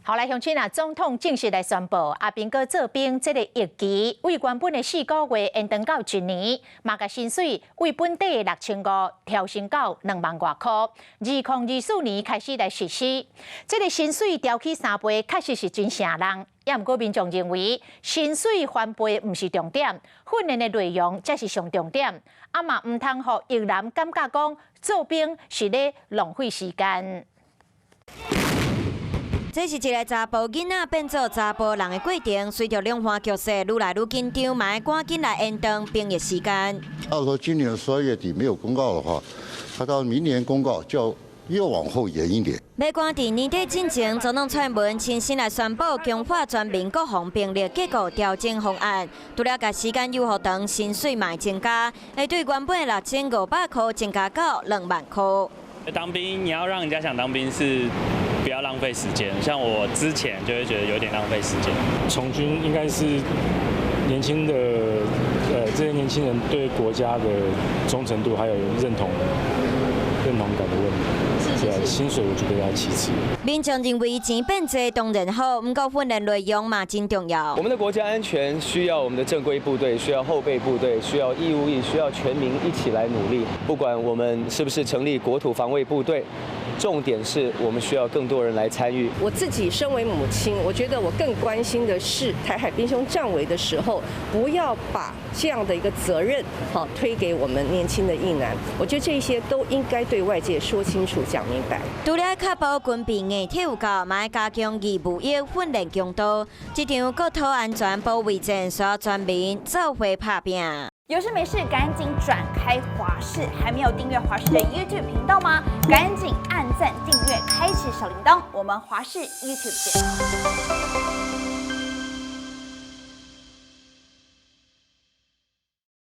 好來，鄉親啊，總統正式來宣布，阿兵哥做兵這个役期，對原本的4個月延長到一年，嘛共薪水對本底的6500調升到2萬外箍。2024年開始來實施，這个薪水調起3倍，確實是真誠人。也毋過民眾認為，薪水翻倍毋是重點，訓練的內容才是上重點。啊嘛毋通予役男感覺講做兵是咧浪費時間。這是一个查埔囡仔變做查埔人的過程，隨著兩岸局勢愈來愈緊張，嘛愛趕緊來延長兵役時間。到時候今年12月底沒有公告的話，他到明年公告就要又往後延一點。欲趕佇年底進前，總統蔡英文親身來宣布強化全民國防兵力結構調整方案，除了共時間猶予長，薪水嘛會增加，會對原本的6500箍增加到2萬箍。當兵你要讓人家想當兵是不要浪費時間，像我之前就會覺得有點浪費時間。從軍應該是年輕的，這些年輕人對國家的忠誠度還有認同感的問題。對啊，薪水我覺得要其次。民眾認為錢變濟當然好，毋過訓練內容嘛真重要。我們的國家安全需要我們的正規部隊，需要後備部隊，需要義務役，需要全民一起來努力。不管我們是不是成立國土防衛部隊，重點是我們需要更多人來參與。我自己身為母親，我覺得我更關心的是台海兵凶戰危的時候，不要把這樣的一個責任，好推給我們年輕的役男。我覺得這些都應該對外界說清楚、講明白。除了確保軍備硬體有夠，嘛愛加強義務役訓練強度。這場國土安全保衛戰需要全民做伙拍拚。有事沒事趕緊轉開華視，還沒有訂閱華視的 YouTube 頻道嗎？趕緊按讚、訂閱、開啟小鈴鐺，我們華視 YouTube 見。